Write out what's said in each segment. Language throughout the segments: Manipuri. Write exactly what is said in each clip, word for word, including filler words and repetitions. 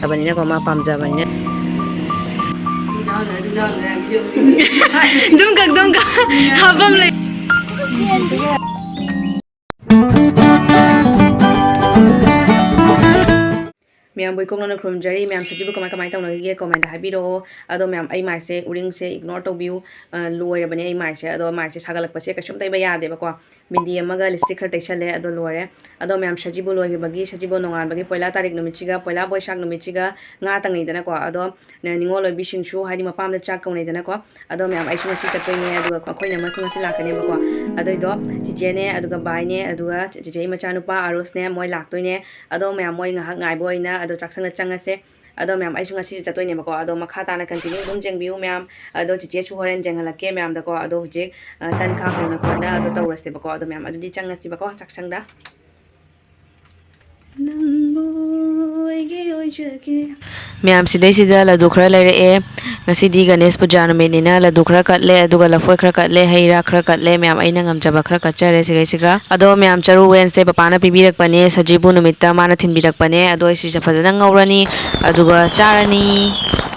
ꯄꯥꯝꯖꯕꯅꯤꯅꯀꯣ, ꯃꯥ ꯄꯥꯝꯖꯕꯅꯤꯅ꯫ ꯗꯨꯝꯀꯛ, ꯗꯨꯝꯀꯛ ꯍꯥꯞꯐꯝ ꯂꯩ꯫ ꯃꯌꯥꯝꯕꯨ ꯏꯀꯣꯛꯅꯅ ꯈꯨꯔꯨꯝꯖꯔꯤ꯫ ꯃꯌꯥꯝ ꯁꯖꯤꯕꯨ ꯀꯃꯥꯏ ꯀꯃꯥꯏ ꯇꯧꯅꯔꯤꯒꯦ comment ꯍꯥꯏꯕꯤꯔꯛꯑꯣ꯫ ꯑꯗꯣ ꯃꯌꯥꯝ, ꯑꯩ ꯃꯥꯏꯁꯦ, ꯎꯔꯤꯡꯁꯦ ignore ꯇꯧꯕꯤꯌꯨ꯫ ꯑ, ꯂꯣꯏꯔꯕꯅꯦ ꯑꯩ ꯃꯥꯏꯁꯦ꯫ ꯑꯗꯣ ꯃꯥꯏꯁꯦ ꯁꯥꯒꯠꯂꯛꯄꯁꯦ ꯀꯩꯁꯨꯝ ꯇꯩꯕ ꯌꯥꯗꯦꯕꯀꯣ꯫ ꯕꯤꯟꯗꯤ ꯑꯃꯒ lipstick ꯈꯔ ꯇꯩꯁꯜꯂꯦ, ꯑꯗꯣ ꯂꯣꯏꯔꯦ꯫ ꯑꯗꯣ ꯃꯌꯥꯝ, ꯁꯖꯤꯕꯨ ꯂꯣꯏꯈꯤꯕꯒꯤ, ꯁꯖꯤꯕꯨ ꯅꯣꯡꯉꯥꯟꯕꯒꯤ ꯄꯣꯏꯂꯥ ꯇꯥꯔꯤꯛ ꯅꯨꯃꯤꯠꯁꯤꯒ, ꯄꯣꯏꯂꯥ ꯕꯣꯏꯁꯥꯈ ꯅꯨꯃꯤꯠꯁꯤꯒ ꯉꯥ ꯇꯪꯅꯩꯗꯅꯀꯣ꯫ ꯑꯗꯣ ꯅ-, ꯅꯤꯉꯣꯜ ꯑꯣꯏꯕꯤꯁꯤꯡꯁꯨ, ꯍꯥꯏꯗꯤ ꯃꯄꯥꯝꯗ ꯆꯥꯛ ꯀꯧꯅꯩꯗꯅꯀꯣ꯫ ꯑꯗꯣ ꯃꯌꯥꯝ, ꯑꯩꯁꯨ ꯉꯁꯤ ꯆꯠꯇꯣꯏꯅꯦ, ꯑꯗꯨꯒ ꯑꯩꯈꯣꯏ ꯅꯝꯃꯁꯨ ꯉꯁꯤ ꯂꯥꯛꯀꯅꯦꯕꯀꯣ꯫ ꯑꯗꯨꯏꯗꯣ ꯆꯤꯆꯦꯅꯦ, ꯑꯗꯨꯒ ꯕꯥꯏꯅꯦ, ꯑꯗꯨꯒ ꯆꯤꯆꯦꯒꯤ ꯃꯆꯥꯅꯨꯄꯥ ꯑꯥꯔꯨꯁꯅꯦ, ꯃꯣꯏ ꯂꯥꯛꯇꯣꯏꯅꯦ꯫ ꯑꯗꯣ ꯃꯌꯥꯝ, ꯃꯣꯏ ꯉꯥꯏꯍꯥꯛ ꯉꯥꯏꯕ ꯑꯣꯏꯅ ꯑꯗꯣ ꯆꯥꯛꯁꯪꯗ ꯆꯪꯉꯁꯦ꯫ ꯑꯗꯣ ꯃꯌꯥꯝ, ꯑꯩꯁꯨ ꯉꯁꯤꯁꯦ ꯆꯠꯇꯣꯏꯅꯦꯕꯀꯣ꯫ ꯑꯗꯣ ꯃꯈꯥ ꯇꯥꯅ continue ꯑꯗꯨꯝ ꯌꯦꯡꯕꯤꯌꯨ ꯃꯌꯥꯝ꯫ ꯑꯗꯣ ꯆꯤꯆꯦꯁꯨ ꯍꯣꯔꯦꯟ ꯌꯦꯡꯍꯜꯂꯛꯀꯦ ꯃꯌꯥꯝꯗꯀꯣ꯫ ꯑꯗꯣ ꯍꯧꯖꯤꯛ, ꯑ, ꯇꯟ ꯈꯥ ꯍꯧꯅ ꯈꯣꯠꯅ ꯑꯗꯣ ꯇꯧꯔꯁꯦꯕꯀꯣ꯫ ꯑꯗꯣ ꯃꯌꯥꯝ, ꯑꯗꯨꯗꯤ ꯆꯪꯉꯁꯤꯕꯀꯣ ꯆꯥꯛꯁꯪꯗ꯫ ꯅꯪꯕꯨ ꯑꯩꯒꯤ ꯑꯣꯏꯖꯒꯦ꯫ ꯃꯌꯥꯝ, ꯁꯤꯗꯩꯁꯤꯗ ꯂꯗꯨ ꯈꯔ ꯂꯩꯔꯛꯑꯦ꯫ ꯉꯁꯤꯗꯤ ꯒꯅꯦꯁ ꯄꯨꯖꯥ ꯅꯨꯃꯤꯠꯅꯤꯅ ꯂꯗꯨ ꯈꯔ ꯀꯠꯂꯦ, ꯑꯗꯨꯒ ꯂꯐꯣꯏ ꯈꯔ ꯀꯠꯂꯦ, ꯍꯩ ꯔꯥ ꯈꯔ ꯀꯠꯂꯦ꯫ ꯃꯌꯥꯝ, ꯑꯩꯅ ꯉꯝꯖꯕ ꯈꯔ ꯀꯠꯆꯔꯦ ꯁꯤꯈꯩꯁꯤꯒ꯫ ꯑꯗꯣ ꯃꯌꯥꯝ, ꯆꯔꯨ ꯋꯦꯟꯁꯦ ꯄꯄꯥꯅ ꯄꯤꯕꯤꯔꯛꯄꯅꯦ, ꯁꯖꯤꯕꯨ ꯅꯨꯃꯤꯠꯇ ꯃꯥꯅ ꯊꯤꯟꯕꯤꯔꯛꯄꯅꯦ꯫ ꯑꯗꯣ ꯑꯩ ꯁꯤꯁꯦ ꯐꯖꯅ ꯉꯧꯔꯅꯤ, ꯑꯗꯨꯒ ꯆꯥꯔꯅꯤ꯫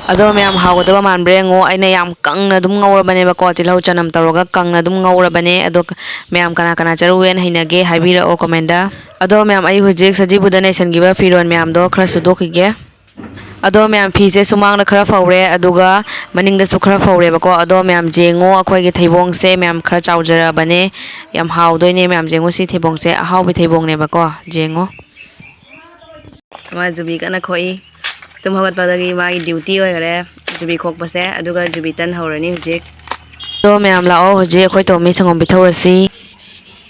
ꯑꯗꯣ ꯃꯌꯥꯝ, ꯍꯥꯎꯒꯗꯕ ꯃꯥꯟꯕ꯭ꯔꯥ ꯌꯦꯡꯉꯣ꯫ ꯑꯩꯅ ꯌꯥꯝ ꯀꯪꯅ ꯑꯗꯨꯝ ꯉꯧꯔꯕꯅꯦꯕꯀꯣ, ꯇꯤꯜꯍꯧ ꯆꯅꯝ ꯇꯧꯔꯒ ꯀꯪꯅ ꯑꯗꯨꯝ ꯉꯧꯔꯕꯅꯦ꯫ ꯑꯗꯣ ꯃꯌꯥꯝ, ꯀꯅꯥ ꯀꯅꯥ ꯆꯔꯨ ꯋꯦꯟ ꯍꯩꯅꯒꯦ ꯍꯥꯏꯕꯤꯔꯛꯑꯣ comment꯫ ꯑꯗꯣ ꯃꯌꯥꯝ, ꯑꯩ ꯍꯧꯖꯤꯛ ꯁꯖꯤꯕꯨꯗ ꯅꯩꯁꯟꯈꯤꯕ ꯐꯤꯔꯣꯜ ꯃꯌꯥꯝꯗꯣ ꯈꯔ ꯁꯨꯗꯣꯛꯈꯤꯒꯦ꯫ ꯑꯗꯣ ꯃꯌꯥꯝ, ꯐꯤꯁꯦ ꯁꯨꯃꯥꯡꯗ ꯈꯔ ꯐꯧꯔꯦ, ꯑꯗꯨꯒ ꯃꯅꯤꯡꯗꯁꯨ ꯈꯔ ꯐꯧꯔꯦꯕꯀꯣ꯫ ꯑꯗꯣ ꯃꯌꯥꯝ, ꯌꯦꯡꯉꯣ, ꯑꯩꯈꯣꯏꯒꯤ ꯊꯩꯕꯣꯡꯁꯦ ꯃꯌꯥꯝ ꯈꯔ ꯆꯥꯎꯖꯔꯕꯅꯦ, ꯌꯥꯝ ꯍꯥꯎꯗꯣꯏꯅꯦ ꯃꯌꯥꯝ꯫ ꯌꯦꯡꯉꯣ, ꯁꯤ ꯊꯩꯕꯣꯡꯁꯦ ꯑꯍꯥꯎꯕꯤ ꯊꯩꯕꯣꯡꯅꯦꯕꯀꯣ, ꯌꯦꯡꯉꯣ꯫ ꯃꯥ ꯖꯨꯕꯤ ꯀꯟꯅ ꯈꯣꯛꯏ꯫ ꯇꯨꯝ ꯍꯧꯒꯠꯄꯗꯒꯤ ꯃꯥꯒꯤ duty ꯑꯣꯏꯈꯔꯦ ꯖꯨꯕꯤ ꯈꯣꯛꯄꯁꯦ꯫ ꯑꯗꯨꯒ ꯖꯨꯕꯤ ꯇꯟ ꯍꯧꯔꯅꯤ ꯍꯧꯖꯤꯛ꯫ ꯑꯗꯣ ꯃꯌꯥꯝ, ꯂꯥꯛꯑꯣ, ꯍꯧꯖꯤꯛ ꯑꯩꯈꯣꯏ ꯇꯣꯝꯕꯤ ꯁꯪꯒꯣꯝ ꯄꯤꯊꯛꯎꯔꯁꯤ꯫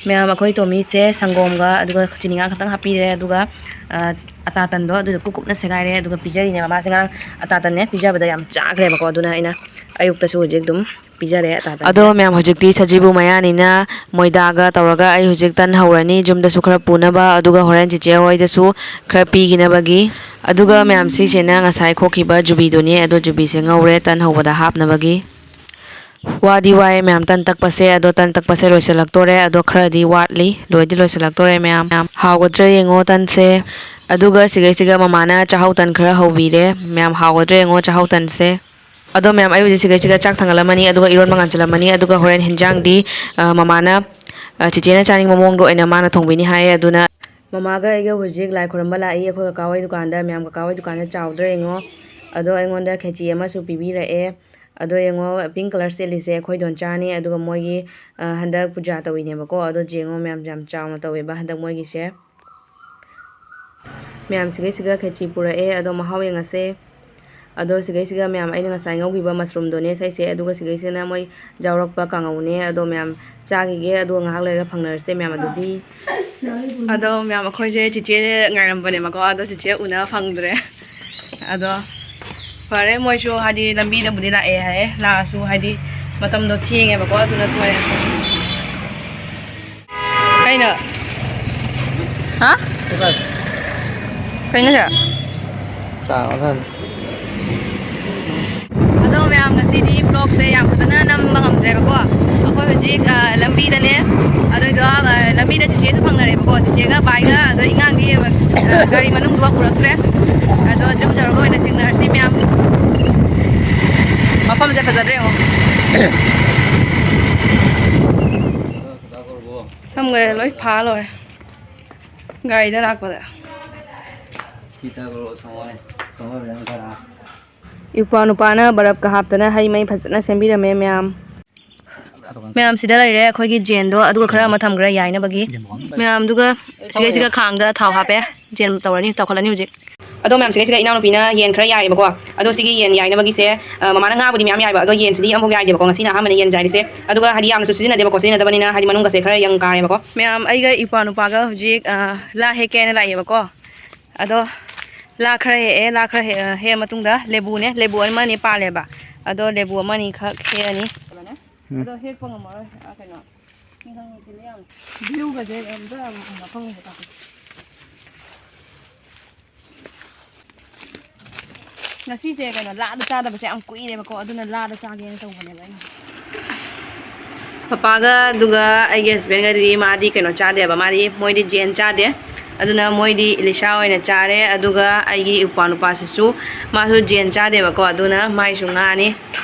ꯃꯌꯥꯝ, ꯑꯩꯈꯣꯏ ꯇꯣꯝꯕꯤꯁꯦ ꯁꯪꯒꯣꯝꯒ ꯑꯗꯨꯒ ꯆꯤꯅꯤ ꯉꯥ ꯈꯛꯇꯪ ꯍꯥꯞꯄꯤꯔꯦ, ꯑꯗꯨꯒ, ꯑ, ꯑꯇꯥ ꯇꯟꯗꯣ ꯑꯗꯨꯗꯣ ꯀꯨꯞ ꯀꯨꯞꯅ ꯁꯦꯒꯥꯏꯔꯦ, ꯑꯗꯨꯒ ꯄꯤꯖꯔꯤꯅꯦꯕ꯫ ꯃꯥꯁꯦ ꯉꯔꯥꯡ ꯑꯇꯥ ꯇꯟꯅꯦ ꯄꯤꯖꯕꯗ ꯌꯥꯝ ꯆꯥꯈ꯭ꯔꯦꯕꯀꯣ, ꯑꯗꯨꯅ ꯑꯩꯅ ꯑꯌꯨꯛꯇꯁꯨ ꯍꯧꯖꯤꯛ ꯑꯗꯨꯝ ꯄꯤꯖꯔꯦ ꯑꯇꯥ ꯇꯟꯁꯦ꯫ ꯑꯗꯣ ꯃꯌꯥꯝ, ꯍꯧꯖꯤꯛꯇꯤ ꯁꯖꯤꯕꯨ ꯃꯌꯥꯅꯤꯅ ꯃꯣꯏꯗꯥꯒ ꯇꯧꯔꯒ ꯑꯩ ꯍꯧꯖꯤꯛ ꯇꯟ ꯍꯧꯔꯅꯤ, ꯌꯨꯝꯗꯁꯨ ꯈꯔ ꯄꯨꯅꯕ, ꯑꯗꯨꯒ ꯍꯣꯔꯦꯟ ꯆꯤꯆꯦ ꯍꯣꯏꯗꯁꯨ ꯈꯔ ꯄꯤꯈꯤꯅꯕꯒꯤ꯫ ꯑꯗꯨꯒ ꯃꯌꯥꯝ, ꯁꯤꯁꯤꯅ ꯉꯁꯥꯏ ꯈꯣꯛꯈꯤꯕ ꯖꯨꯕꯤꯗꯨꯅꯦ, ꯑꯗꯣ ꯖꯨꯕꯤꯁꯦ ꯉꯧꯔꯦ ꯇꯟ ꯍꯧꯕꯗ ꯍꯥꯞꯅꯕꯒꯤ꯫ ꯋꯥꯗꯤ ꯋꯥꯏꯌꯦ ꯃꯌꯥꯝ, ꯇꯟ ꯇꯛꯄꯁꯦ꯫ ꯑꯗꯣ ꯇꯟ ꯇꯛꯄꯁꯦ ꯂꯣꯏꯁꯤꯜꯂꯛꯇꯣꯔꯦ꯫ ꯑꯗꯣ ꯈꯔꯗꯤ ꯋꯥꯠꯂꯤ, ꯂꯣꯏꯗꯤ ꯂꯣꯏꯁꯤꯜꯂꯛꯇꯣꯔꯦ ꯃꯌꯥꯝ꯫ ꯍꯥꯎꯒꯗ꯭ꯔꯥ ꯌꯦꯡꯉꯣ ꯇꯟꯁꯦ꯫ ꯑꯗꯨꯒ ꯁꯤꯒꯩꯁꯤꯒ ꯃꯃꯥꯅ ꯆꯥꯛꯍꯥꯎ ꯇꯟ ꯈꯔ ꯍꯧꯕꯤꯔꯦ ꯃꯌꯥꯝ꯫ ꯍꯥꯎꯒꯗ꯭ꯔꯥ ꯌꯦꯡꯉꯣ ꯆꯥꯛꯍꯥꯎ ꯇꯟꯁꯦ꯫ ꯑꯗꯣ ꯃꯌꯥꯝ, ꯑꯩ ꯍꯧꯖꯤꯛ ꯁꯤꯒꯩꯁꯤꯒ ꯆꯥꯛ ꯊꯥꯡꯒꯠꯂꯝꯃꯅꯤ, ꯑꯗꯨꯒ ꯏꯔꯣꯟꯕ ꯉꯥꯟꯁꯤꯜꯂꯝꯃꯅꯤ꯫ ꯑꯗꯨꯒ ꯍꯣꯔꯦꯟ ꯍꯤꯟꯖꯥꯡꯗꯤ, ꯑ, ꯃꯃꯥꯅ, ꯑ, ꯆꯤꯆꯦꯅ ꯆꯥꯅꯤꯡꯕ ꯃꯑꯣꯡꯗ ꯑꯣꯏꯅ ꯃꯥꯅ ꯊꯣꯡꯕꯤꯅꯤ ꯍꯥꯏꯌꯦ꯫ ꯑꯗꯨꯅ ꯃꯃꯥꯒ ꯑꯩꯒ ꯍꯧꯖꯤꯛ ꯂꯥꯏ ꯈꯨꯔꯨꯝꯕ ꯂꯥꯛꯏ ꯑꯩꯈꯣꯏ ꯀꯀꯥ ꯍꯣꯏ ꯗꯨꯀꯥꯟꯗ꯫ ꯃꯌꯥꯝ, ꯀꯀꯥ ꯍꯣꯏ ꯗꯨꯀꯥꯟꯗ ꯆꯥꯎꯗ꯭ꯔꯥ ꯌꯦꯡꯉꯣ꯫ ꯑꯗꯣ ꯑꯩꯉꯣꯟꯗ ꯈꯦꯆꯤ ꯑꯃꯁꯨ ꯄꯤꯕꯤꯔꯛꯑꯦ꯫ ꯑꯗꯣ ꯌꯦꯡꯉꯣ, pink colour ꯁꯦꯠꯂꯤꯁꯦ ꯑꯩꯈꯣꯏ ꯗꯣꯟꯆꯥꯅꯦ꯫ ꯑꯗꯨꯒ ꯃꯣꯏꯒꯤ, ꯑ, ꯍꯟꯗꯛ ꯄꯨꯖꯥ ꯇꯧꯋꯤꯅꯦꯕꯀꯣ꯫ ꯑꯗꯣ ꯌꯦꯡꯉꯣ ꯃꯌꯥꯝ, ꯌꯥꯝ ꯆꯥꯎꯅ ꯇꯧꯋꯦꯕ ꯍꯟꯗꯛ ꯃꯣꯏꯒꯤꯁꯦ꯫ ꯃꯌꯥꯝ, ꯁꯤꯒꯩꯁꯤꯒ ꯈꯦꯆꯤ ꯄꯨꯔꯛꯑꯦ꯫ ꯑꯗꯣ ꯃꯍꯥꯎ ꯌꯦꯡꯉꯁꯦ꯫ ꯑꯗꯣ ꯁꯤꯒꯩꯁꯤꯒ ꯃꯌꯥꯝ, ꯑꯩꯅ ꯉꯁꯥꯏ ꯉꯧꯈꯤꯕ mushroomꯗꯣꯅꯦ ꯁꯩꯁꯦ꯫ ꯑꯗꯨꯒ ꯁꯤꯒꯩꯁꯤꯅ ꯃꯣꯏ ꯌꯥꯎꯔꯛꯄ ꯀꯥꯡꯉꯧꯅꯦ꯫ ꯑꯗꯣ ꯃꯌꯥꯝ, ꯆꯥꯈꯤꯒꯦ꯫ ꯑꯗꯨꯒ ꯉꯥꯏꯍꯥꯛ ꯂꯩꯔꯒ ꯐꯪꯅꯔꯁꯦ ꯃꯌꯥꯝ꯫ ꯑꯗꯨꯗꯤ ꯑꯗꯣ ꯃꯌꯥꯝ, ꯑꯩꯈꯣꯏꯁꯦ ꯆꯤꯆꯦ ꯉꯥꯏꯔꯝꯕꯅꯦꯕꯀꯣ꯫ ꯑꯗꯣ ꯆꯤꯆꯦ ꯎꯅ ꯐꯪꯗ꯭ꯔꯦ꯫ ꯑꯗꯣ ꯐꯔꯦ, ꯃꯣꯏꯁꯨ ꯍꯥꯏꯗꯤ ꯂꯝꯕꯤꯗꯕꯨꯗꯤ ꯂꯥꯛꯑꯦ ꯍꯥꯏꯌꯦ, ꯂꯥꯛꯑꯁꯨ ꯍꯥꯏꯗꯤ ꯃꯇꯝꯗꯣ ꯊꯦꯡꯉꯦꯕꯀꯣ꯫ ꯑꯗꯨꯅ ꯊꯣꯛꯑꯦ꯫ ꯀꯩꯅꯣ? ꯍꯥ? ꯀꯩꯅꯣ ꯁꯦ? ꯆꯥ ꯑꯣꯟꯊꯅꯤ꯫ ꯑꯗꯣ ꯃꯌꯥꯝ, ꯉꯁꯤꯗꯤ vlogꯁꯦ ꯌꯥꯝ ꯐꯖꯅ ꯅꯝꯕ ꯉꯝꯗ꯭ꯔꯦꯕꯀꯣ꯫ ꯑꯩꯈꯣꯏ ꯍꯧꯖꯤꯛ, ꯑ, ꯂꯝꯕꯤꯗꯅꯦ꯫ ꯑꯗꯨꯏꯗꯣ, ꯑ, ꯂꯝꯕꯤꯗ ꯆꯤꯆꯦꯁꯨ ꯐꯪꯅꯔꯦꯕꯀꯣ꯫ ꯆꯤꯆꯦꯒ ꯕꯥꯏꯒ꯫ ꯑꯗꯣ ꯏꯉꯥꯡꯗꯤ, ꯑ, ꯒꯥꯔꯤ ꯃꯅꯨꯡꯗꯨꯒ ꯎꯔꯛꯇ꯭ꯔꯦ꯫ ꯑꯗꯣ ꯌꯨꯝ ꯌꯧꯔꯒ ꯑꯣꯏꯅ ꯊꯦꯡꯅꯔꯁꯤ ꯃꯌꯥꯝ꯫ ꯃꯐꯝꯁꯦ ꯐꯖꯗ꯭ꯔꯦ ꯌꯦꯡꯉꯣ꯫ ꯁꯝꯒ ꯂꯣꯏ ꯐꯥ ꯂꯣꯏꯔꯦ ꯒꯥꯔꯤꯗ ꯂꯥꯛꯄꯗ꯫ ꯏꯄ꯭ꯋꯥ ꯅꯨꯄꯥꯅ ꯕꯔꯞꯀ ꯍꯥꯞꯇꯅ ꯍꯩ ꯃꯍꯤ ꯐꯖꯅ ꯁꯦꯝꯕꯤꯔꯝꯃꯦ ꯃꯌꯥꯝ꯫ ꯃꯌꯥꯝ, ꯁꯤꯗ ꯂꯩꯔꯦ ꯑꯩꯈꯣꯏꯒꯤ ꯖꯦꯟꯗꯣ, ꯑꯗꯨꯒ ꯈꯔ ꯑꯃ ꯊꯝꯈ꯭ꯔꯦ ꯌꯥꯏꯅꯕꯒꯤ꯫ ꯃꯌꯥꯝꯗꯨꯒ ꯁꯤꯒꯩꯁꯤꯒ ꯈꯥꯡꯗ ꯊꯥꯎ ꯍꯥꯞꯄꯦ꯫ ꯖꯦꯟ ꯇꯧꯔꯅꯤ, ꯇꯧꯈꯠꯂꯅꯤ ꯍꯧꯖꯤꯛ꯫ ꯑꯗꯣ ꯃꯌꯥꯝ, ꯁꯤꯒꯩꯁꯤꯒ ꯏꯅꯥꯎꯅꯨꯄꯤꯅ ꯌꯦꯟ ꯈꯔ ꯌꯥꯏꯌꯦꯕꯀꯣ꯫ ꯑꯗꯣ ꯁꯤꯒꯤ ꯌꯦꯟ ꯌꯥꯏꯅꯕꯒꯤꯁꯦ, ꯑ, ꯃꯃꯥꯅ ꯉꯥꯕꯨꯗꯤ ꯃꯌꯥꯝ ꯌꯥꯏꯕ, ꯑꯗꯣ ꯌꯦꯟꯁꯤꯗꯤ ꯑꯃꯐꯥꯎ ꯌꯥꯏꯗꯦꯕꯀꯣ꯫ ꯉꯁꯤꯅ ꯑꯍꯥꯟꯕꯅꯦ ꯌꯦꯟ ꯌꯥꯏꯔꯤꯁꯦ꯫ ꯑꯗꯨꯒ ꯍꯥꯏꯗꯤ ꯌꯥꯝꯅꯁꯨ ꯁꯤꯖꯤꯟꯅꯗꯦꯕꯀꯣ, ꯁꯤꯖꯤꯟꯅꯗꯕꯅꯤꯅ ꯍꯥꯏꯗꯤ ꯃꯅꯨꯡꯒꯁꯦ ꯈꯔ ꯌꯪ ꯀꯥꯔꯦꯕꯀꯣ꯫ ꯃꯌꯥꯝ, ꯑꯩꯒ ꯏꯄ꯭ꯋꯥ ꯅꯨꯄꯥꯒ ꯍꯧꯖꯤꯛ, ꯑ, ꯂꯥ ꯍꯦꯛꯀꯦꯅ ꯂꯥꯛꯑꯦꯕꯀꯣ꯫ ꯑꯗꯣ ꯂꯥ ꯈꯔ ꯍꯦꯛꯑꯦ, ꯂꯥ ꯈꯔ ꯍꯦꯛ-, ꯍꯦꯛꯑ ꯃꯇꯨꯡꯗ ꯂꯦꯕꯨꯅꯦ, ꯂꯦꯕꯨ ꯑꯃꯅꯤ ꯄꯥꯜꯂꯦꯕ꯫ ꯑꯗꯣ ꯂꯦꯕꯨ ꯑꯃꯅꯤꯈꯛ ꯍꯦꯛꯑꯅꯤ꯫ ꯎꯝ꯫ ꯑꯗꯣ ꯍꯦꯛꯄ ꯉꯝꯃꯔꯣꯏ꯫ ꯑ, ꯀꯩꯅꯣ, ꯏꯟꯁꯥꯡ ꯃꯊꯦꯜꯗꯤ ꯌꯥꯝ ꯚ꯭ꯌꯨꯒꯁꯦ ꯑꯝꯇ ꯃꯐꯝ ꯂꯩꯇꯦ꯫ ꯉꯁꯤꯁꯦ ꯀꯩꯅꯣ, ꯂꯥꯗ ꯆꯥꯗꯕꯁꯦ ꯌꯥꯝ ꯀꯨꯏꯔꯦꯕꯀꯣ, ꯑꯗꯨꯅ ꯂꯥꯗ ꯆꯥꯒꯦꯅ ꯇꯧꯕꯅꯦꯕ ꯑꯩꯅ꯫ ꯄꯄꯥꯒ ꯑꯗꯨꯒ ꯑꯩꯒꯤ ꯍꯁꯕꯦꯟꯒꯗꯤ ꯃꯥꯗꯤ ꯀꯩꯅꯣ ꯆꯥꯗꯦꯕ, ꯃꯥꯗꯤ, ꯃꯣꯏꯗꯤ ꯖꯦꯟ ꯆꯥꯗꯦ꯫ ꯑꯗꯨꯅ ꯃꯣꯏꯗꯤ ꯏꯂꯤꯁꯥ ꯑꯣꯏꯅ ꯆꯥꯔꯦ꯫ ꯑꯗꯨꯒ ꯑꯩꯒꯤ ꯏꯄ꯭ꯋꯥ ꯅꯨꯄꯥꯁꯤꯁꯨ ꯃꯥꯁꯨ ꯖꯦꯟ ꯆꯥꯗꯦꯕꯀꯣ, ꯑꯗꯨꯅ ꯃꯥꯏꯁꯨ ꯉꯥꯅꯤ꯫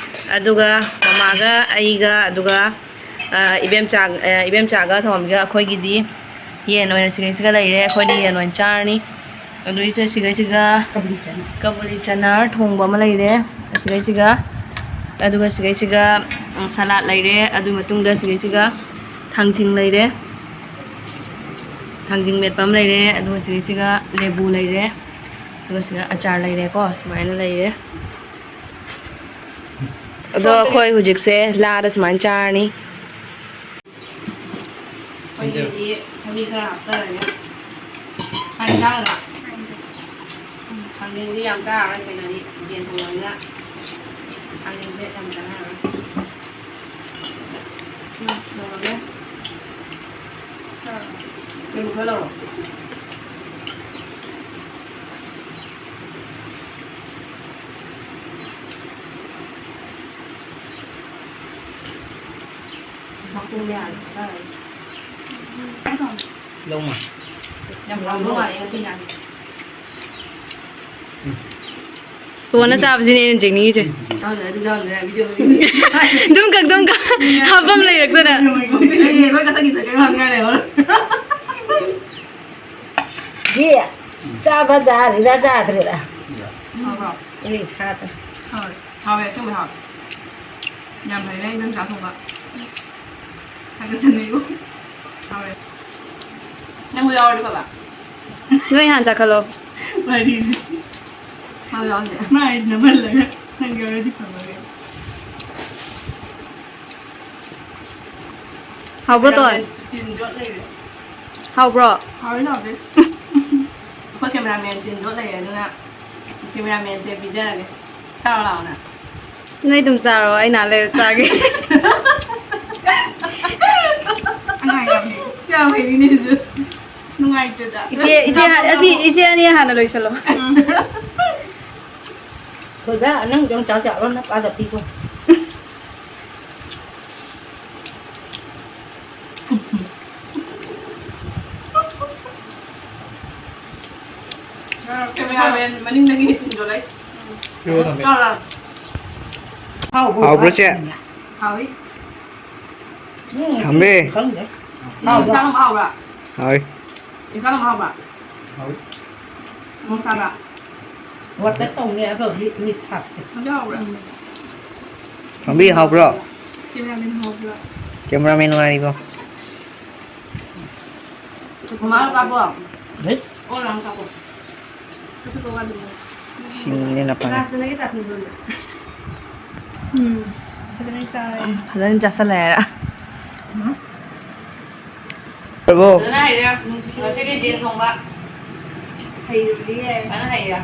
ꯑꯗꯨꯒ ꯃꯃꯥꯒ ꯑꯩꯒ ꯑꯗꯨꯒ, ꯑ, ꯏꯕꯦꯝꯆꯥ-, ꯑ, ꯏꯕꯦꯝꯆꯥꯒ ꯊꯣꯡꯉꯝꯒ ꯑꯩꯈꯣꯏꯒꯤꯗꯤ ꯌꯦꯟ ꯑꯣꯏꯅ ꯁꯤꯒꯩꯁꯤꯒ ꯂꯩꯔꯦ, ꯑꯩꯈꯣꯏꯗꯤ ꯌꯦꯟ ꯑꯣꯏꯅ ꯆꯥꯔꯅꯤ꯫ ꯑꯗꯨꯒꯤꯁꯦ ꯁꯤꯒꯩꯁꯤꯒ ꯀꯕꯨꯂꯤ ꯆꯅꯥ꯫ ꯀꯕꯨꯂꯤ ꯆꯅꯥ ꯊꯣꯡꯕ ꯑꯃ ꯂꯩꯔꯦ, ꯑꯁꯤꯒꯩꯁꯤꯒ꯫ ꯑꯗꯨꯒ ꯁꯤꯒꯩꯁꯤꯒ, ꯎꯝ, ꯁꯂꯥꯗ ꯂꯩꯔꯦ꯫ ꯑꯗꯨꯒꯤ ꯃꯇꯨꯡꯗ ꯁꯤꯒꯩꯁꯤꯒ ꯊꯥꯡꯖꯤꯡ ꯂꯩꯔꯦ, ꯊꯥꯡꯖꯤꯡ ꯃꯦꯠꯄ ꯑꯃ ꯂꯩꯔꯦ꯫ ꯑꯗꯨꯒ ꯁꯤꯒꯩꯁꯤꯒ ꯂꯦꯕꯨ ꯂꯩꯔꯦ꯫ ꯑꯗꯨꯒ ꯁꯤꯒ ꯑꯆꯥꯔ ꯂꯩꯔꯦꯀꯣ, ꯁꯨꯃꯥꯏꯅ ꯂꯩꯔꯦ꯫ ꯑꯗꯣ ꯑꯩꯈꯣꯏ ꯍꯧꯖꯤꯛꯁꯦ ꯂꯥꯗ ꯁꯨꯃꯥꯏꯅ ꯆꯥꯔꯅꯤ꯫ ꯑꯩꯈꯣꯏꯒꯤꯗꯤ ꯊꯕꯤ ꯈꯔ ꯍꯥꯞꯆꯔꯒꯦ꯫ ꯊꯥꯡꯖꯤꯡ ꯆꯥꯒꯗ꯭ꯔꯣ? ꯎꯝ, ꯊꯥꯡꯖꯤꯡꯗꯤ ꯌꯥꯝ ꯆꯥꯔꯔꯣꯏ, ꯀꯩꯅꯣꯅꯤ, ꯌꯦꯟ ꯊꯣꯡꯕꯅꯤꯅ ꯊꯥꯡꯖꯤꯡꯁꯦ ꯌꯥꯝ ꯆꯥꯔꯔꯣꯏ꯫ ꯎꯝ, ꯇꯧꯔꯒꯦ꯫ ꯀꯩꯅꯣ ꯈꯔ ꯂꯧꯔꯣ꯫ ꯃꯈꯣꯡꯗ ꯌꯥꯜꯂꯒ ꯆꯥꯔꯅꯤ꯫ ꯂꯧꯃ꯫ ꯌꯥꯝ ꯍꯥꯎꯗꯧ ꯃꯥꯜꯂꯦ ꯉꯁꯤ ꯉꯥꯁꯦ꯫ ꯇꯣꯟꯅ ꯆꯥꯕꯁꯤꯅꯦ ꯑꯩꯅ ꯌꯦꯡꯅꯤꯡꯉꯤꯁꯦ꯫ ꯆꯥꯎꯗꯦ, ꯑꯗꯨ ꯆꯥꯎꯗꯦ, video ꯑꯗꯨꯝ ꯀꯛ, ꯑꯗꯨꯝ ꯀꯛ꯫ ꯍꯥꯞꯐꯝ ꯂꯩꯔꯛꯇꯅ꯫ ꯑꯩ ꯂꯣꯏ ꯀꯛꯊꯠꯈꯤꯗ꯭ꯔꯦ, ꯀꯩꯝ ꯍꯥꯞꯅꯤꯡꯉꯥꯏ ꯂꯩꯔꯔꯣꯏ꯫ ꯁꯤ ꯆꯥꯕ ꯌꯥꯔꯤꯔꯥ ꯌꯥꯗ꯭ꯔꯤꯔꯥ? ꯍꯥꯎꯕ꯭ꯔꯣ? ꯑꯩ ꯏꯁꯥꯗ꯫ ꯍꯥꯎꯋꯦ꯫ ꯍꯥꯎꯋꯦ, ꯑꯁꯦꯡꯕꯩ ꯍꯥꯎꯋꯦ꯫ ꯌꯥꯝ ꯐꯩꯅꯦ, ꯏꯟꯗꯣꯝꯆꯥ ꯊꯣꯡꯕ꯫ ꯊꯥꯒꯠꯆꯅꯤꯡꯉꯤ꯫ ꯍꯥꯎꯋꯦ꯫ ꯅꯪꯕꯨ ꯌꯥꯎꯔꯗꯤ ꯐꯕ꯫ ꯅꯣꯏ ꯍꯥꯟꯅ ꯆꯥꯈꯠꯂꯣ꯫ ꯋꯥꯔꯤꯁꯦ꯫ ꯅꯪ ꯌꯥꯎꯔꯗꯤ꯫ ꯃꯥ ꯍꯥꯏꯗꯤ ꯅꯝꯍꯜꯂꯒ ꯅꯪ ꯌꯥꯎꯔꯗꯤ ꯐꯕ꯫ ꯍꯥꯎꯕ꯭ꯔꯣ, ꯇꯣꯟ? ꯇꯤꯟ ꯌꯣꯠ ꯂꯩꯔꯦ꯫ ꯍꯥꯎꯕ꯭ꯔꯣ? ꯍꯥꯎꯋꯦ, ꯍꯥꯎꯋꯦ꯫ ꯑꯩꯈꯣꯏ cameraman ꯇꯤꯟ ꯌꯣꯠ ꯂꯩꯔꯦ, ꯑꯗꯨꯅ cameraman ꯁꯦ ꯄꯤꯖꯔꯒꯦ꯫ ꯆꯥꯔꯣ ꯂꯥꯛꯑꯣ ꯅꯪ꯫ ꯅꯣꯏ ꯑꯗꯨꯝ ꯆꯥꯔꯣ, ꯑꯩ ꯅꯍꯥꯟ ꯂꯩꯔ ꯆꯥꯒꯦ꯫ ꯑꯉꯥꯡ ꯌꯥꯝ ꯍꯩ꯫ ꯌꯥꯝ ꯍꯩꯅꯤꯅꯦ ꯑꯗꯨꯁꯨ꯫ ꯑꯁ, ꯅꯨꯡꯉꯥꯏꯇꯦꯗ꯫ ꯏꯆꯦ, ꯏꯆꯦ, ꯑꯁꯤ, ꯏꯆꯦ ꯑꯅꯤ ꯍꯥꯟꯅ ꯂꯣꯏꯁꯜꯂꯣ꯫ ꯎꯝ꯫ ꯊꯣꯏꯕ, ꯅꯪ ꯌꯣꯡꯆꯥꯛ ꯆꯥꯔꯣ, ꯅꯄꯥꯗ ꯄꯤꯈꯣ꯫ ꯀꯦꯃꯦꯔꯥꯃꯦꯟ ꯃꯅꯤꯡꯗꯒꯤ ꯇꯤꯟꯗꯣ ꯂꯩ꯫ ꯄꯤꯔꯛꯑꯣ, ꯊꯝꯃꯦ꯫ ꯆꯥꯔꯣ꯫ ꯍꯥꯎꯕ꯭ꯔꯣ, ꯆꯦ? ꯍꯥꯎꯏ꯫ ꯎꯝ, ꯊꯝꯃꯦ꯫ ꯈꯪꯗꯦ꯫ ꯅꯪ ꯍꯥꯎꯕ꯭ꯔꯣ? ꯏꯟꯁꯥꯡ ꯑꯃ ꯍꯥꯎꯕ꯭ꯔꯥ? ꯍꯥꯎꯏ꯫ ꯏꯟꯁꯥꯡ ꯑꯃ ꯍꯥꯎꯕ꯭ꯔꯥ? ꯍꯥꯎꯏ꯫ ꯃꯣꯔꯣꯛ ꯁꯥꯕ꯭ꯔꯥ? ꯋꯥꯇꯔ ꯇꯧꯅꯤ ꯑꯗꯣ ꯍꯧꯖꯤꯛ ꯃꯤ ꯁꯥꯠꯇꯦ꯫ ꯑꯗꯨ ꯍꯥꯎꯕ꯭ꯔꯥ? ꯊꯝꯕꯤ ꯍꯥꯎꯕ꯭ꯔꯣ? ꯀꯦꯃꯦꯔꯥꯃꯦꯟ ꯍꯥꯎꯕ꯭ꯔꯥ? ꯀꯦꯃꯦꯔꯥꯃꯦꯟ ꯅꯨꯡꯉꯥꯏꯔꯤꯕꯣ? ꯃꯃꯥ ꯀꯥꯞꯄꯣ꯫ ꯍꯩꯠ꯫ ꯑꯣ, ꯂꯥꯡ ꯀꯥꯞꯄꯣ꯫ ꯁꯤꯡꯅꯦ ꯅꯄꯥꯅꯦ꯫ ꯂꯥꯁꯇ ꯅꯪꯒꯤ ꯆꯥꯛ ꯄꯤꯕ꯭ꯔꯣ? ꯎꯝ꯫ ꯐꯖꯅ ꯆꯥꯔꯦ꯫ ꯐꯖꯅ ꯆꯥꯁꯜꯂꯦ ꯍꯥꯏꯔ꯫ ꯎꯝ꯫ ꯂꯣꯏꯔꯕꯣ? ꯐꯖꯅ ꯍꯩꯔꯦ꯫ ꯉꯁꯤꯒꯤ ꯌꯦꯟ ꯊꯣꯡꯕ꯫ ꯍꯩꯔꯨꯕꯗꯤ ꯌꯥꯏ꯫ ꯐꯖꯅ ꯍꯩꯔꯦ꯫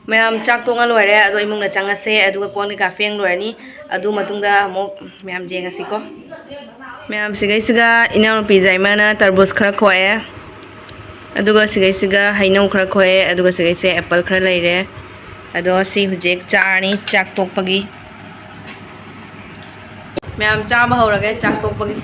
ꯃꯌꯥꯝ ꯆꯥꯛ ꯇꯣꯡꯉ ꯂꯣꯏꯔꯦ, ꯑꯗꯣ ꯏꯃꯨꯡꯗ ꯆꯪꯉꯁꯦ, ꯑꯗꯨꯒ ꯀꯣꯟ ꯀꯩꯀꯥ ꯐꯦꯡ ꯂꯣꯏꯔꯅꯤ, ꯑꯗꯨ ꯃꯇꯨꯡꯗ ꯑꯃꯨꯛ ꯃꯌꯥꯝ ꯌꯦꯡꯉꯁꯤꯀꯣ꯫ ꯃꯌꯥꯝ ꯁꯤꯒꯩꯁꯤꯒ ꯏꯅꯥꯎꯅꯨꯄꯤ ꯖꯥꯏꯃꯥꯅ ꯇꯔꯕꯨꯖ ꯈꯔ ꯈꯣꯛꯑꯦ, ꯑꯗꯨꯒ ꯁꯤꯒꯩꯁꯤꯒ ꯍꯩꯅꯧ ꯈꯔ ꯈꯣꯛꯑꯦ, ꯑꯗꯨꯒ ꯁꯤꯒꯩꯁꯦ ꯑꯦꯄꯜ ꯈꯔ ꯂꯩꯔꯦ꯫ ꯑꯗꯣ ꯁꯤ ꯍꯧꯖꯤꯛ ꯆꯥꯔꯅꯤ ꯆꯥꯛ ꯇꯣꯛꯄꯒꯤ꯫ ꯃꯌꯥꯝ ꯆꯥꯕ ꯍꯧꯔꯒꯦ, ꯆꯥꯛ ꯇꯣꯛꯄꯒꯤ꯫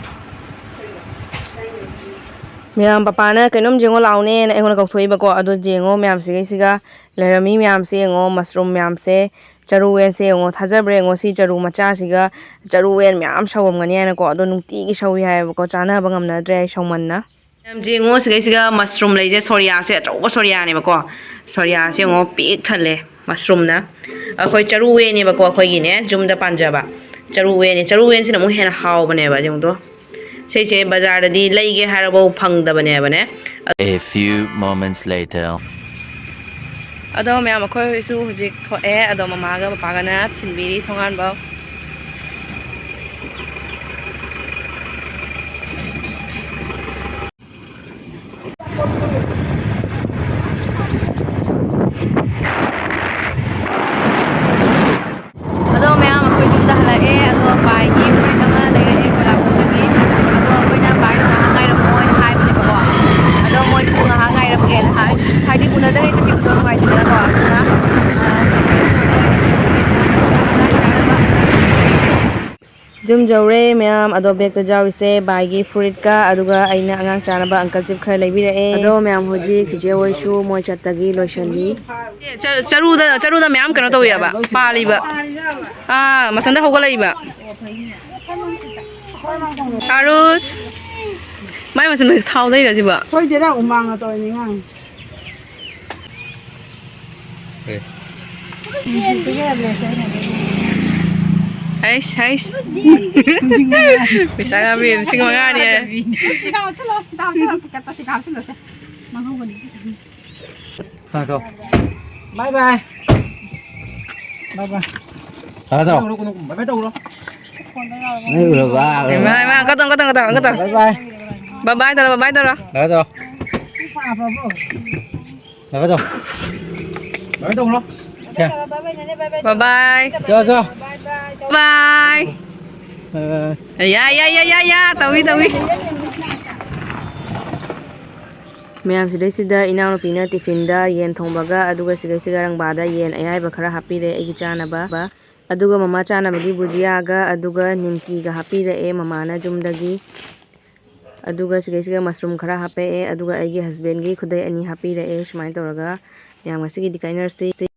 ꯃꯌꯥꯝ ꯄꯄꯥꯅ ꯀꯩꯅꯣꯝ ꯌꯦꯡꯉꯣ ꯂꯥꯛꯑꯣꯅꯦꯅ ꯑꯩꯉꯣꯟꯗ ꯀꯧꯊꯣꯛꯏꯕꯀꯣ꯫ ꯑꯗꯣ ꯌꯦꯡꯉꯣ ꯃꯌꯥꯝ ꯁꯤꯒꯩꯁꯤꯒ ꯂꯩꯔꯝꯃꯤ ꯃꯌꯥꯝꯁꯦ ꯌꯦꯡꯉꯣ, ꯃꯁꯔꯨꯝ ꯃꯌꯥꯝꯁꯦ, ꯆꯔꯨ ꯌꯦꯟꯁꯦ ꯌꯦꯡꯉꯣ꯫ ꯊꯥꯖꯕ꯭ꯔꯥ ꯌꯦꯡꯉꯣ, ꯁꯤ ꯆꯔꯨ ꯃꯆꯥꯁꯤꯒ ꯆꯔꯨ ꯌꯦꯟ ꯃꯌꯥꯝ ꯁꯧꯔꯝꯒꯅꯤ ꯍꯥꯏꯅꯀꯣ꯫ ꯑꯗꯣ ꯅꯨꯡꯇꯤꯒꯤ ꯁꯧꯏ ꯍꯥꯏꯌꯦꯕꯀꯣ, ꯆꯥꯅꯕ ꯉꯝꯅꯗ꯭ꯔꯦ ꯑꯩ ꯁꯧꯃꯟꯅ꯫ ꯃꯌꯥꯝꯁꯦ ꯌꯦꯡꯉꯣ, ꯁꯤꯒꯩꯁꯤꯒ ꯃꯁꯔꯨꯝ ꯂꯩꯁꯦ, ꯁꯣꯔꯤꯌꯥꯁꯦ ꯑꯆꯧꯕ ꯁꯣꯔꯤꯌꯥꯁꯦ ꯌꯦꯡꯉꯣ, ꯁꯣꯔꯤꯌꯥꯁꯦ ꯌꯦꯡꯉꯣ ꯄꯤꯛ ꯊꯜꯂꯦ ꯃꯁꯔꯨꯝꯅ꯫ ꯑꯩꯈꯣꯏ ꯆꯔꯨ ꯌꯦꯟꯅꯦꯕꯀꯣ, ꯑꯩꯈꯣꯏꯒꯤꯅꯦ ꯌꯨꯝꯗ ꯄꯥꯟꯖꯕ ꯆꯔꯨ ꯌꯦꯟꯅꯦ꯫ ꯆꯔꯨ ꯌꯦꯟꯁꯤꯅ ꯑꯃꯨꯛ ꯍꯦꯟꯅ ꯍꯥꯎꯕꯅꯦꯕ, ꯌꯦꯡꯉꯨꯗꯣ꯫ ꯁꯤꯁꯦ ꯕꯖꯥꯔꯗꯗꯤ ꯂꯩꯒꯦ ꯍꯥꯏꯔꯕꯧ ꯐꯪꯗꯕꯅꯦꯕꯅꯦ꯫ A few moments later. ꯑꯗꯣ ꯃꯌꯥꯝ, ꯑꯩꯈꯣꯏꯁꯨ ꯍꯧꯖꯤꯛ ꯊꯣꯛꯑꯦ꯫ ꯑꯗꯣ ꯃꯃꯥꯒ ꯄꯄꯥꯒꯅ ꯊꯤꯟꯕꯤꯔꯤ ꯊꯣꯡꯒꯥꯟꯐꯥꯎ꯫ ꯑꯗꯣ ꯃꯌꯥꯝ, ꯑꯩꯈꯣꯏ ꯌꯨꯝꯗ ꯍꯜꯂꯛꯑꯦ꯫ ꯑꯗꯣ ꯄꯥꯏꯒꯤ ꯐꯨꯔꯤꯠ ꯑꯃ ꯂꯩꯔꯛꯑꯦ ꯀꯣꯂꯥꯄꯨꯔꯗꯒꯤ꯫ ꯑꯗꯣ ꯑꯩꯈꯣꯏꯅ ꯄꯥꯏꯗꯣ ꯉꯥꯏꯍꯥꯛ ꯉꯥꯏꯔꯝꯃꯣꯅ ꯍꯥꯏꯕꯅꯦꯕꯀꯣ꯫ ꯑꯗꯣ ꯃꯣꯏꯁꯨ ꯉꯥꯏꯍꯥꯛ ꯉꯥꯏꯔꯝꯒꯦꯅ ꯍꯥꯏ꯫ ꯍꯥꯏꯗꯤ ꯎꯅꯗ꯭ꯔꯤꯉꯩ ꯆꯠꯈꯤꯕꯗꯣ ꯅꯨꯡꯉꯥꯏꯇꯦꯗꯅꯀꯣ꯫ ꯑꯗꯨꯅ, ꯑ, ꯌꯨꯝ ꯌꯧꯔꯦ ꯃꯌꯥꯝ꯫ ꯑꯗꯣ ꯕꯦꯒꯇ ꯌꯥꯎꯔꯤꯁꯦ ꯕꯥꯏꯒꯤ ꯐꯨꯔꯤꯠꯀ, ꯑꯗꯨꯒ ꯑꯩꯅ ꯑꯉꯥꯡ ꯆꯥꯅꯕ ꯑꯪꯀꯜ ꯆꯤꯞ ꯈꯔ ꯂꯩꯕꯤꯔꯛꯑꯦ꯫ ꯑꯗꯣ ꯃꯌꯥꯝ, ꯍꯧꯖꯤꯛ ꯆꯤꯆꯦ ꯍꯣꯏꯁꯨ ꯃꯣꯏ ꯆꯠꯇꯒꯤ ꯂꯣꯏꯁꯜꯂꯤ꯫ ꯆꯔꯨꯗ, ꯆꯔꯨꯗ ꯃꯌꯥꯝ ꯀꯩꯅꯣ ꯇꯧꯋꯦꯕ, ꯄꯥꯜꯂꯤꯕ꯫ ꯑꯥ, ꯃꯊꯟꯇ ꯍꯧꯒꯠꯂꯛꯏꯕ꯫ ꯑꯥꯔꯨꯁ, ꯃꯥꯏ ꯃꯆꯤꯟ ꯊꯥꯎ ꯂꯩꯔ ꯁꯤꯕꯣ? ꯁꯣꯏꯗꯦꯗ, ꯎꯃꯥꯡꯅ ꯇꯧꯔꯤꯅꯤ ꯑꯉꯥꯡ꯫ ꯍꯩꯁ, ꯍꯩꯁ꯫ ꯄꯩꯁꯥ ꯉꯥꯡꯕꯤ ꯂꯤꯁꯤꯡ ꯃꯉꯥꯅꯤ ꯍꯥꯏ꯫ ꯍꯥ, ꯇꯣ꯫ Bye bye꯫ Bye bye꯫ ꯍꯥ, ꯇꯣ꯫ Bye bye ꯇꯧꯔꯣ꯫ ꯅꯪ ꯎꯔꯕ? ꯏꯃꯥ, ꯏꯃꯥ, ꯀꯇꯣ, ꯀꯇꯣ, ꯀꯇꯣ, ꯀꯇꯣ꯫ Bye bye꯫ Bye bye ꯇꯧꯔꯣ, bye bye ꯇꯧꯔꯣ꯫ ꯍꯥ, ꯇꯣ꯫ ꯕꯥꯏ ꯕꯥꯏ ꯇꯧ꯫ ꯕꯥꯏ ꯕꯥꯏ ꯇꯧꯈ꯭ꯔꯣ꯫ ꯁꯦ꯫ ꯕꯥꯏ ꯕꯥꯏ꯫ ꯆꯣ, ꯆꯣ꯫ ꯕꯥꯏ꯫ ꯕꯥꯏ ꯕꯥꯏ꯫ ꯌꯥ, ꯌꯥ, ꯌꯥ, ꯌꯥ, ꯌꯥ꯫ ꯇꯧꯏ, ꯇꯧꯏ꯫ ꯃꯌꯥꯝ, ꯁꯤꯗꯩꯁꯤꯗ ꯏꯅꯥꯎꯅꯨꯄꯤꯅ ꯇꯤꯐꯤꯟꯗ ꯌꯦꯟ ꯊꯣꯡꯕꯒ, ꯑꯗꯨꯒ ꯁꯤꯗꯩꯁꯤꯗ ꯔꯪꯕꯥꯗ ꯌꯦꯟ ꯑꯌꯥꯏꯕ ꯈꯔ ꯍꯥꯞꯄꯤꯔꯦ ꯑꯩꯒꯤ ꯆꯥꯅꯕ꯫ ꯑꯗꯨꯒ ꯃꯃꯥ ꯆꯥꯅꯕꯒꯤ ꯕꯨꯖꯤꯌꯥꯒ, ꯑꯗꯨꯒ ꯅꯤꯝꯀꯤꯒ ꯍꯥꯞꯄꯤꯔꯛꯑꯦ ꯃꯃꯥꯅ ꯌꯨꯝꯗꯒꯤ꯫ ꯑꯗꯨꯒ ꯁꯤꯒꯩꯁꯤꯒ ꯃꯁꯔꯨꯝ ꯈꯔ ꯍꯥꯞꯄꯛꯑꯦ, ꯑꯗꯨꯒ ꯑꯩꯒꯤ ꯍꯁꯕꯦꯟꯒꯤ ꯈꯨꯗꯩ ꯑꯅꯤ ꯍꯥꯞꯄꯤꯔꯛꯑꯦ꯫ ꯁꯨꯃꯥꯏꯅ ꯇꯧꯔꯒ ꯃꯌꯥꯝ, ꯉꯁꯤꯒꯤꯗꯤ ꯀꯥꯏꯅꯔꯁꯤ꯫